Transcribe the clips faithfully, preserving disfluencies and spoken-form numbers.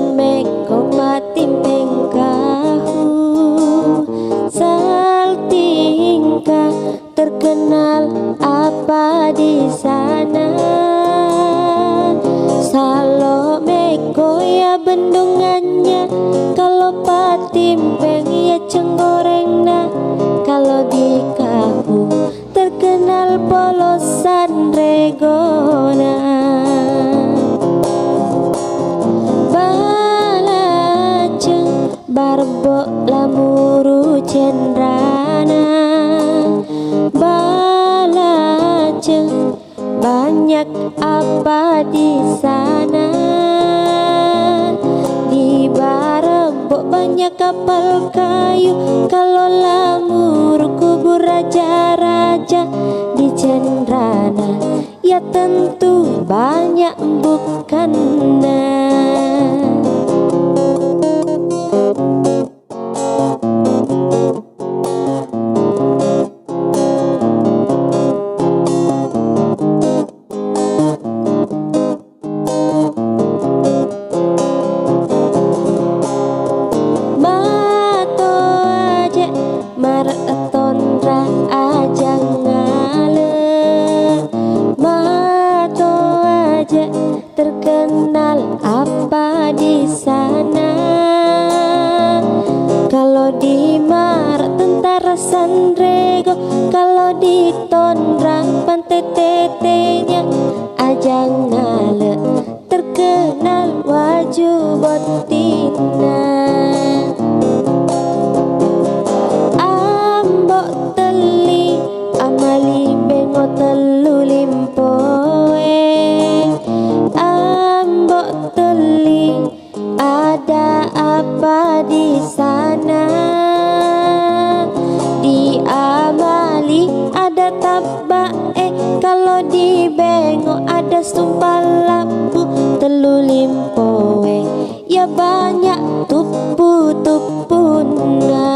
Mekko patimpeng kahu, Saltingkah terkenal apa di sana? Salo mekko ya bendungannya, kalau patimpeng ya cenggorengna, kalau di kahu terkenal polosan regona. Balaceng, barbo lamuru cenrana. Balaceng, banyak apa di sana? Di Barembo banyak kapal kayu, kalau lamuru kubur raja-raja. Di cenrana ya tentu banyak bukanna. Mato aje maretonra ajang ngale. Mato aje terkenal apa di sana? Kalau di Mar tentara Sanrego, kalau di Tonrang Pantai Tetenya, ajang ngale terkenal waju bottinna. Ambo telli, amali bengo tellu limpoe. Ambo telli, ada apa di sana? Di amali ada tabba e, kalau di bengo ada sumpang labbu, tellu limpoe ya banyak tuppu-tuppunna.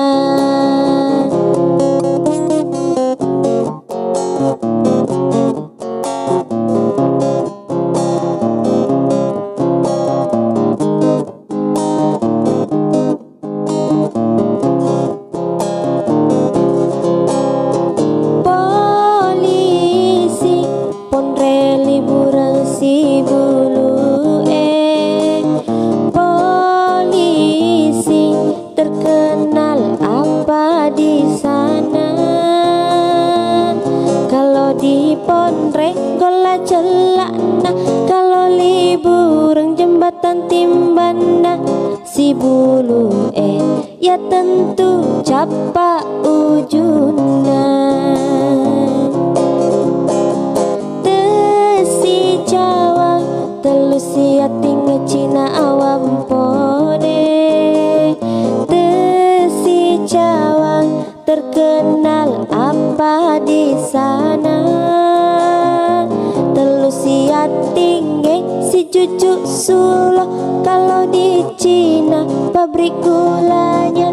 Polisi ponre libureng sibulu e. Polisi terkenal apa di sana? Kalau di Ponre golla cella'na, kalau libureng Jembatan Timbanna, sibulu e ya tentu cappa ujunna. Tesi cawang tellu siatingnge Cina awampone. Tesi cawang terkenal apa di sana? Tellu siatingnge si cucu sulo, kalau di Cina pabrik gulanya.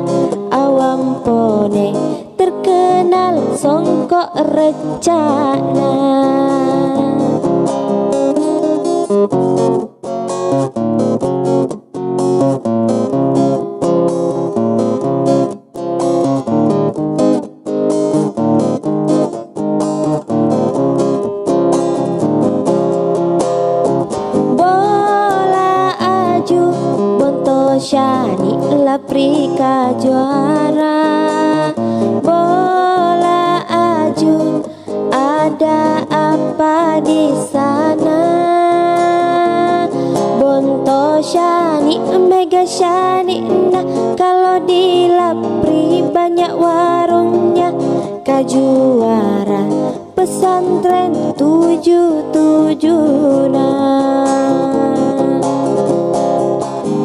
Awampone terkenal songkok reccana. Bola aju, Bonto Syani, Laprika juara. Bola aju, ada apa di sana? Bonto Syani, mega syani na, kalau di Lapri banyak warungnya. Kajuara pesantren tujuh tujuh na.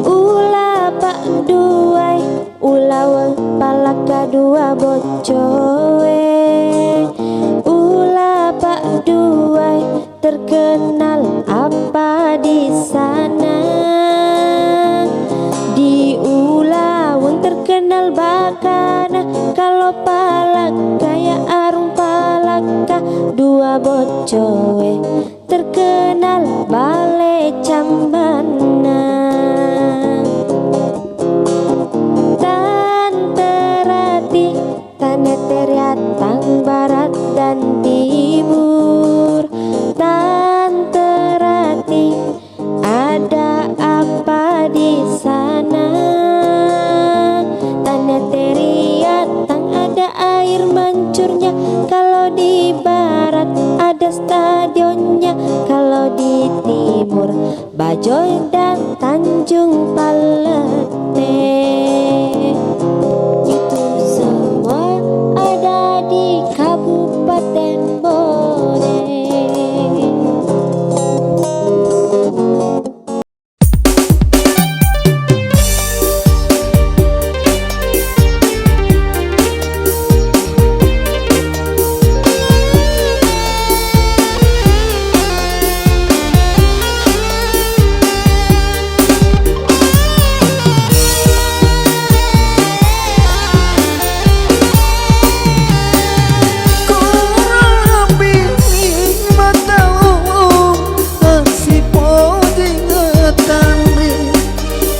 Ula pak duai, ulaweng palakka dua boccoe. Ula pak duai, terkenal apa di sana? Di Ulaweng terkenal bakana, kalau palakka ya arung palakka dua boccoe, terkenal bale cambanna. Kalau di barat ada stadionnya, kalau di timur Bajoy dan Tanjung Pallette. Itu semua ada di Kabupaten Bone. Massipojing tanri,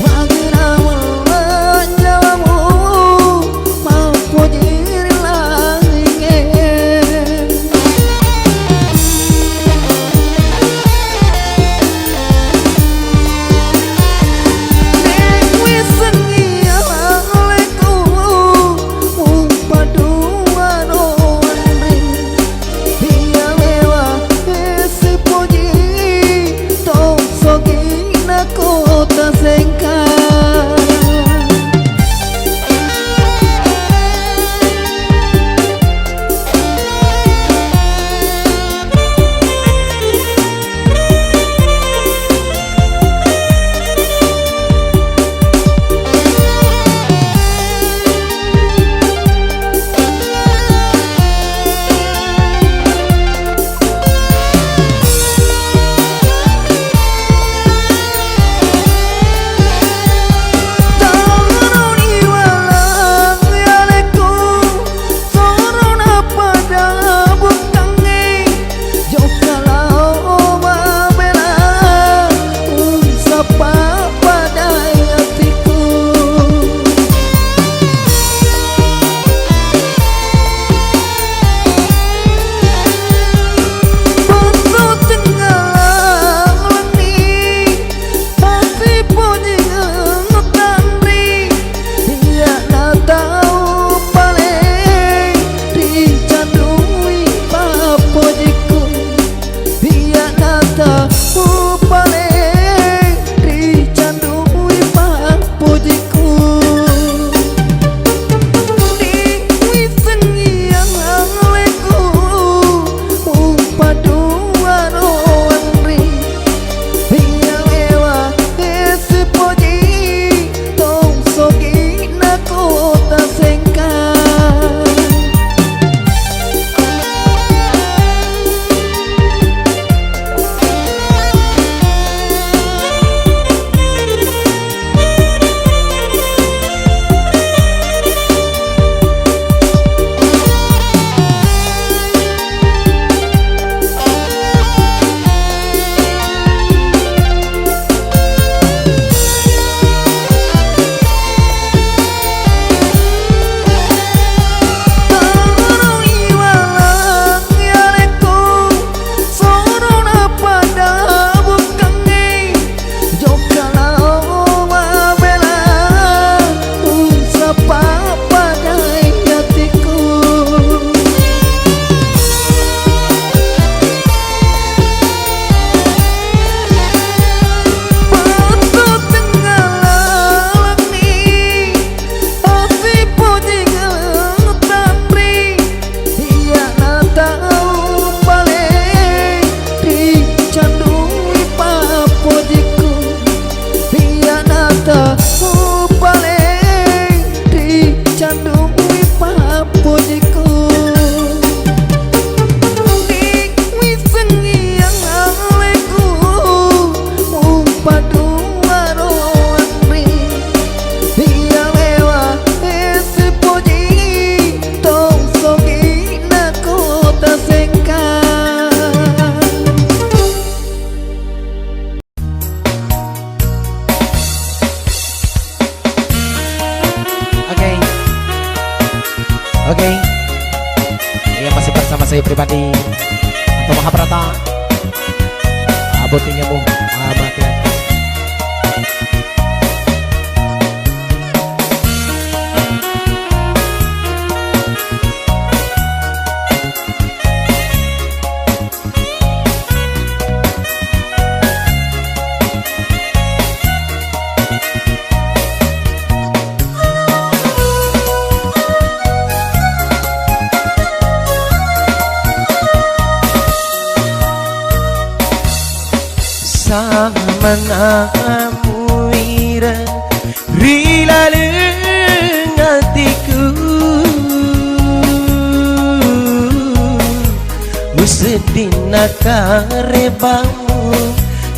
magina wella nyawamu, mappoji ri langinge. Mupaduano anre, iya wewa, eh, sipoji, to sogi na kota Sengkang. Jokka lao mabela, unsappa pada atiku. Potto tengnga laleng ni, massipojing tanri. Iyana tau paleng ricandui pappojikku. Iyana tau paleng ricandui pappojikku. Diwissengi alekku, mupaduano anre. Iya wewa, eh, sipoji, tong sogi na kota Sengkang. Sorona pada bukkangnge, jokka lao mabela, unsappa padai atiku. Potto tengnga laleng ni, massipojing tanri. Iyana tau paleng ricandui pappojikku. Iyana tau paleng ricandui pappojikku. Diwissengi alekku, mupaduano anre. Iya wewa, eh, sipoji, tong sogi na kota Sengkang. Oke. Oke. Iya, masih bersama saya pribadi, Anto Mahabrata. Abotingnya mu, ah, mati. Namuira ri laleng atiku, useddinna karebamu,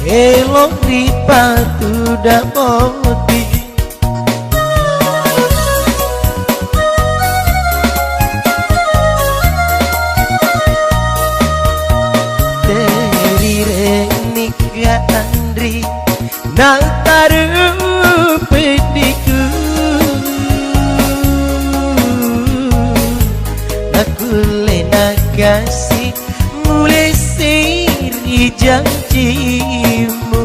elo ripatuda boti. Terirenni ka anri, nataru peddiku, nakulle nakasi, mulessi ri janjimu.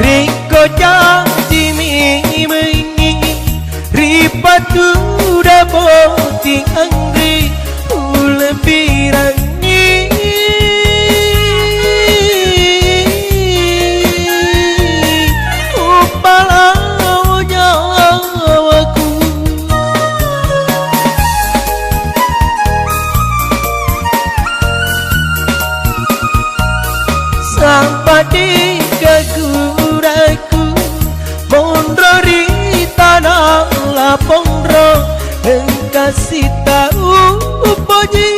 Rekko janjimi wengi, ripatuda boti anri, ulebbirengngi upalao nyawaku. Sampadi kaguraku, monro ri tana laponro, engka sitau upoji.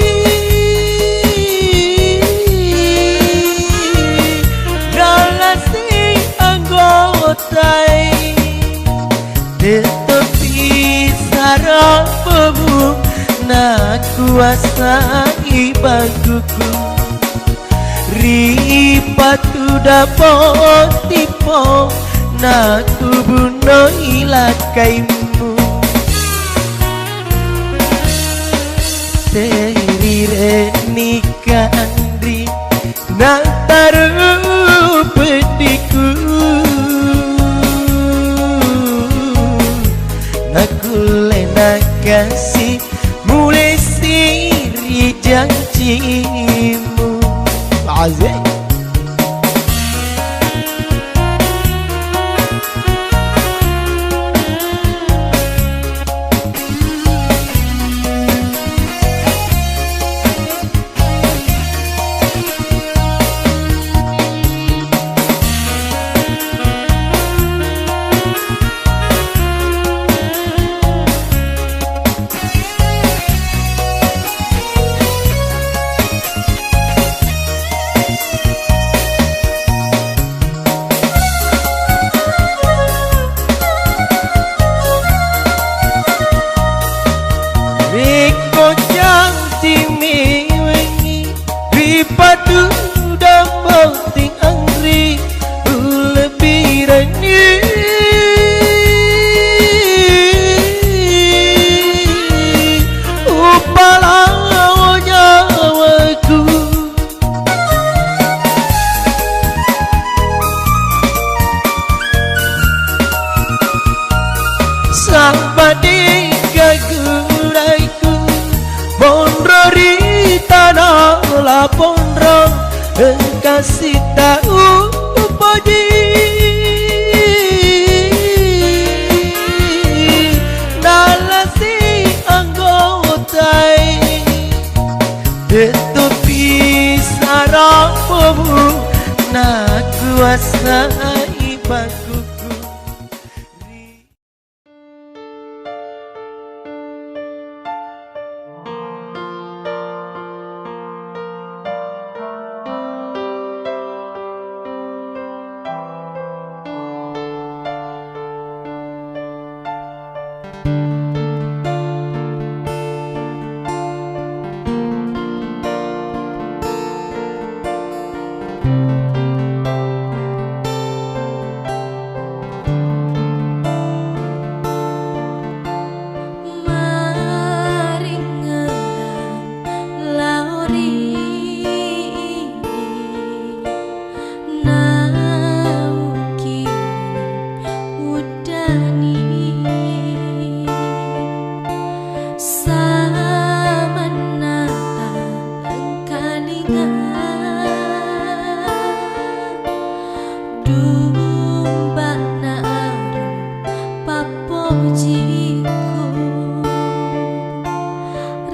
Galasi anggotai, tettopi sarapomu nakuasai bangkuku. Ripatuda bottipo, nakubunoi lakkaimu. Terirenni kanri, nataru peddiku, nakulle nakasi, mulessi ri janjimu. Asik. Rekko janjimi wengi, ripatuda botting anri, ulebbirengngi upalao nyawaku. Sampadi kaguraiku, monro ri tana laponro, engka sitau upoji. Nalasi anggotai, tettopi sarapomu nakuasai bangkuku.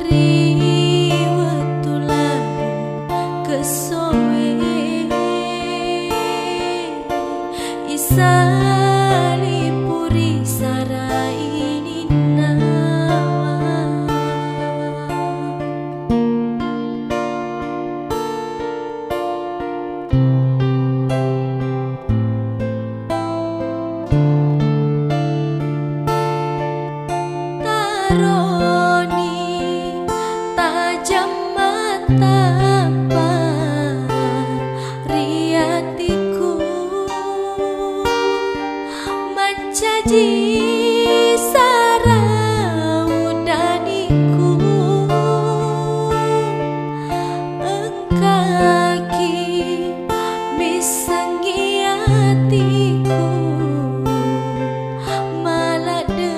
Ri wettu labu kessoe, isali puri sarai ninnawa. Taroni tajang matappa ri atiku, mancaji sarau daniku. Engkaki missengngi atiku maladde,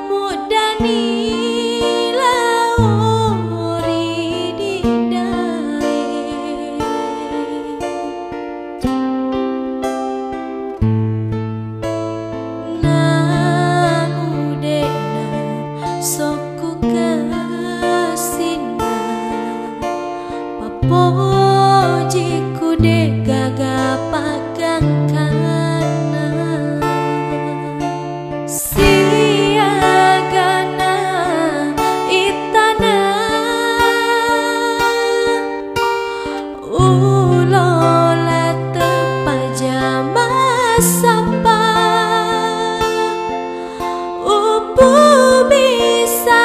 muddani lao ri didae. Namu de'na sokku kessinna, pappojiku de'gaga paggangkanna. Siagana ittana ulola teppaja massappa, uppu bisa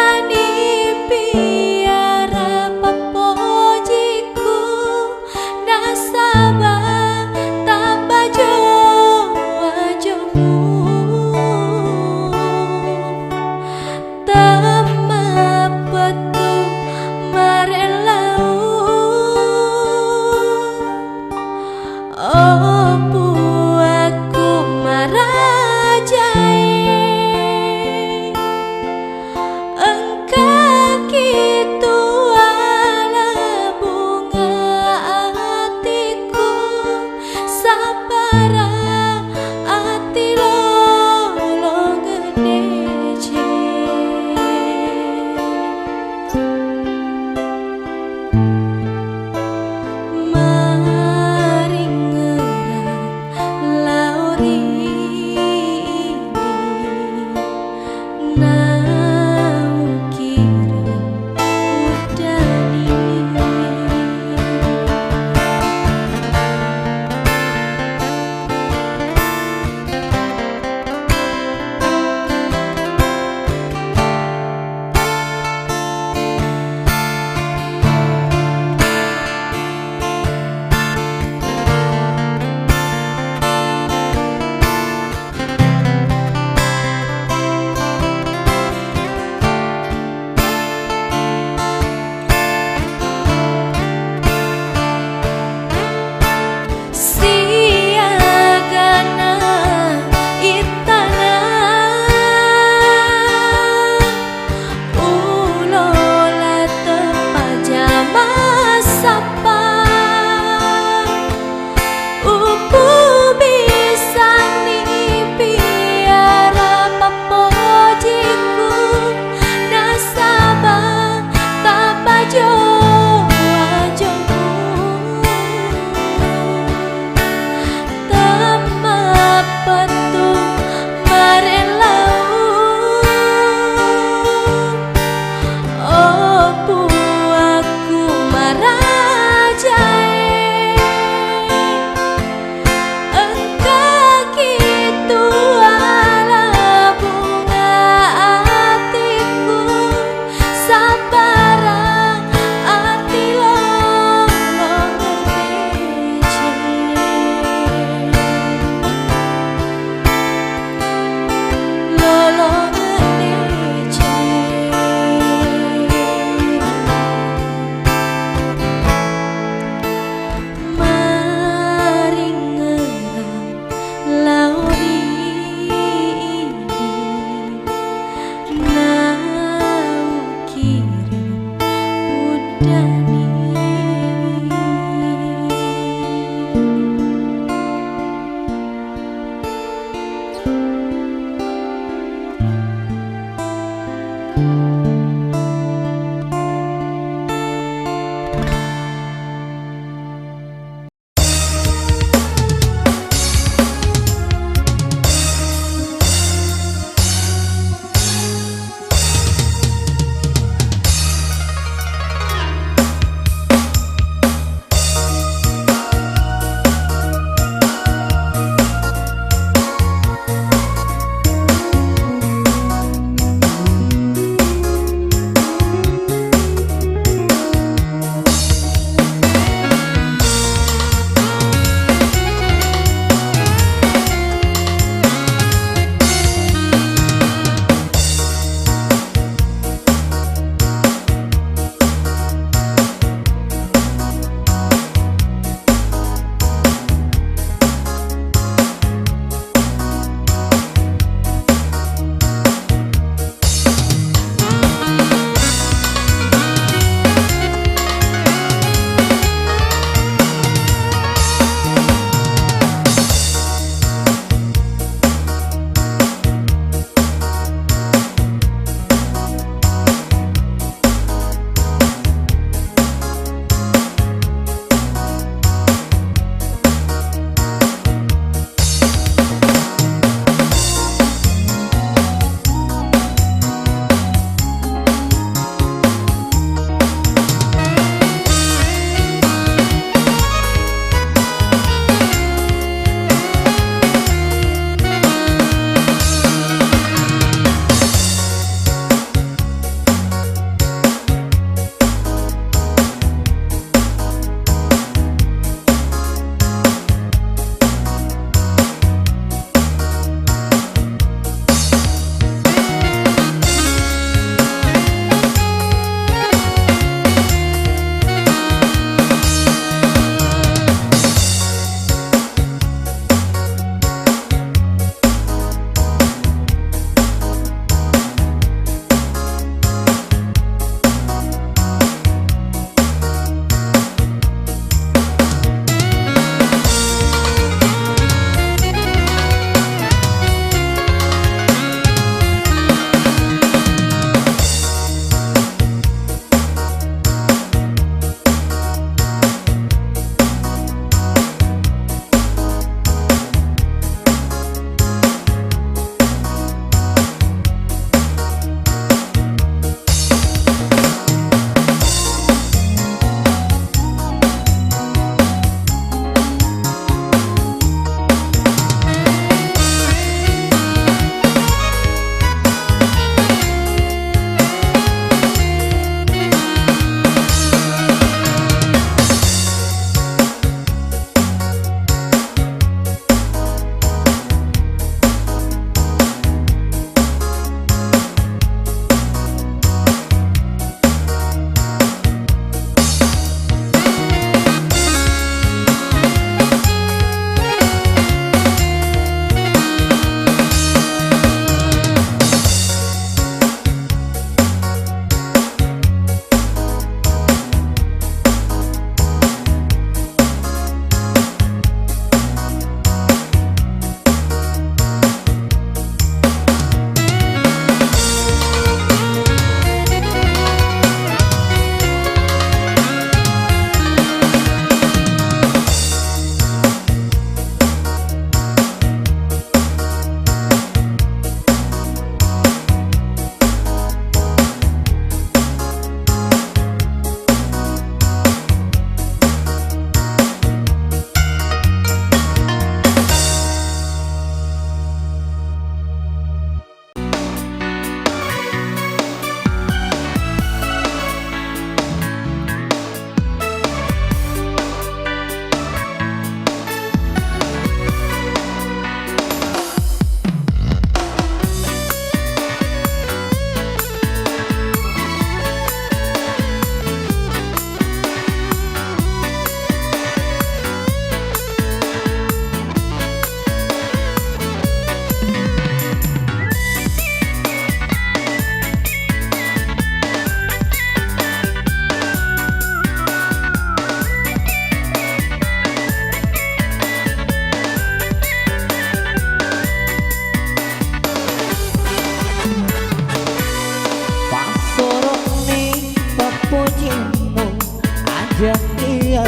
Aja' iya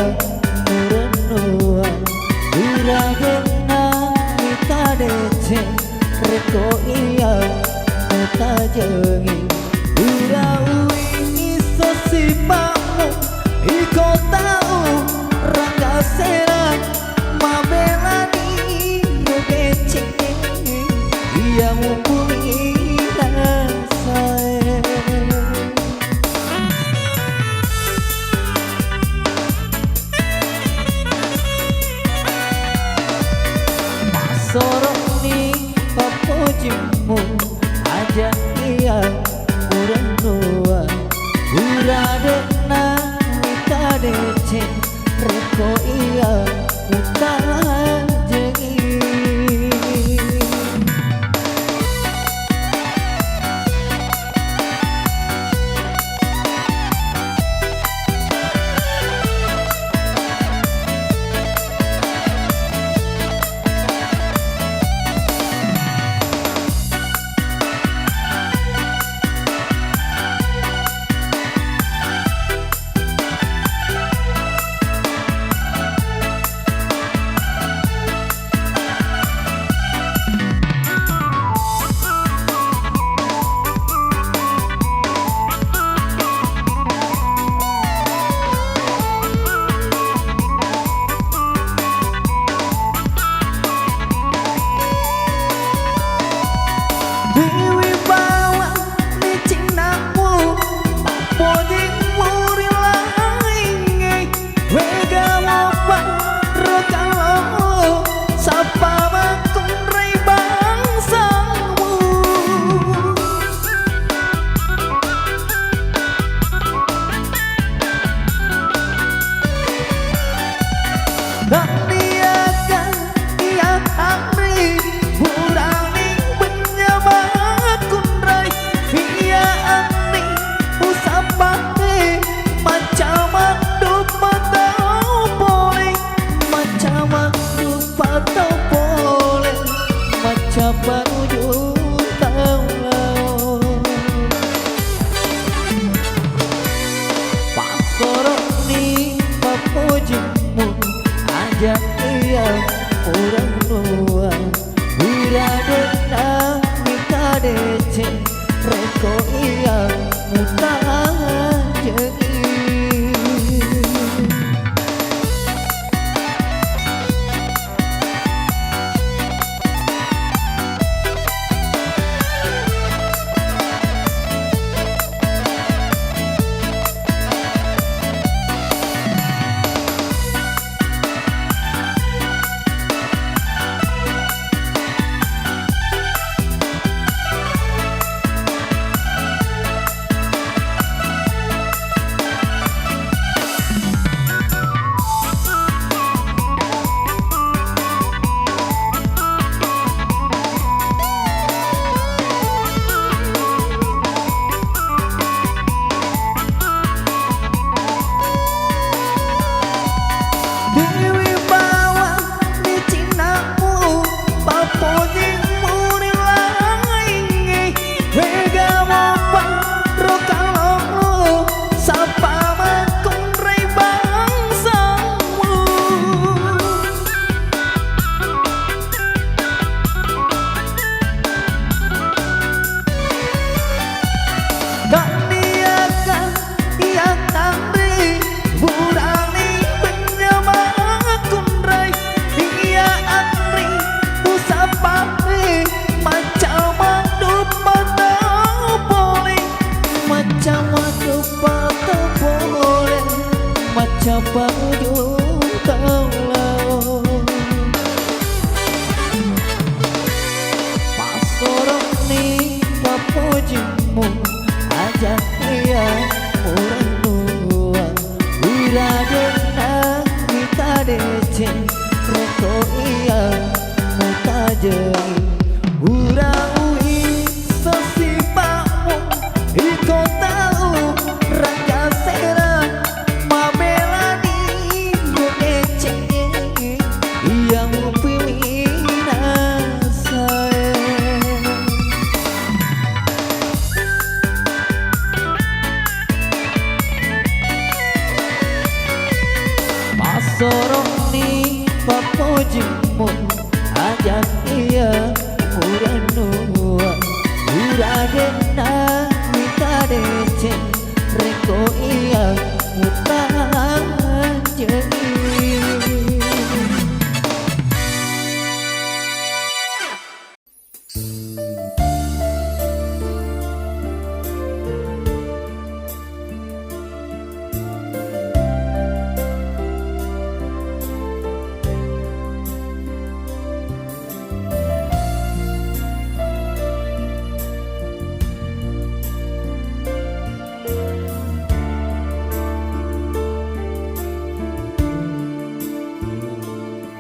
murennuang, ura denna mita deceng, rekko iya mutajengi. Ura uwingi sesipa'mu, iko tau rangga sera, mabelani ro deceng, iya mumpuni rasae. Masoroni pappojimmu, aja' iya murennuang, ura denna mita deceng, rekko iya mutajengi. Dewi bawa ni cinnamu, pojimmu ri laingnge. Wega mopa ro kalo, sappa makkunrai bangsamu. Tanniakan iya amri, burani benya makkunrai. Iya anni usappae, macama dupa tau pole, macama dupa tau pole, macapa nuju tau lao. Passoroni pappojimmu, aja' iya murennuang. Ura denna mita deceng, rekko iya mutajengi. Dewi bawa ni cinnamu, papojimmu ri laingnge. Wega mopa ro kalo, sappa makkunrai bangsamu. Tanniakan iya tanri, burani benya makkunrai. Iya anri usappae, macama dupa tau pole, macama dupa tau pole, macapa nuju tau lao. Passoroni pappojimmu, aja' iya murennuang. Ura denna mita deceng, rekko iya mutajengi. Ura uwi sesipa'mu, iko tau rangga sera, mabelani ro deceng, iya mumpuni rasae. Soronni pappojimmu, ajang iya murennuwa, uradenna mita deceng, rekko iya mutanjei.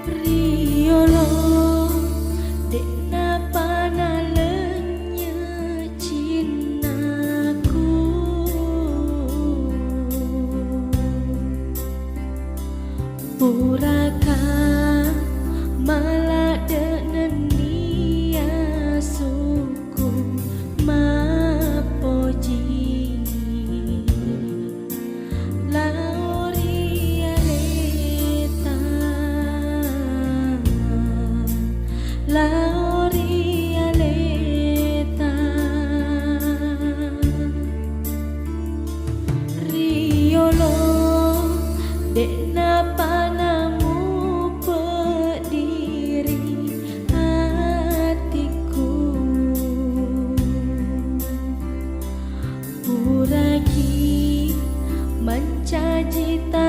Riyolo de'napa nalenynye cinnaku. Puraka maladde nennia sukku mappoji. Lao ri aleta, lao ri aleta. Riyolo de'napa namupeddiri atikku. Puraki mancaji ta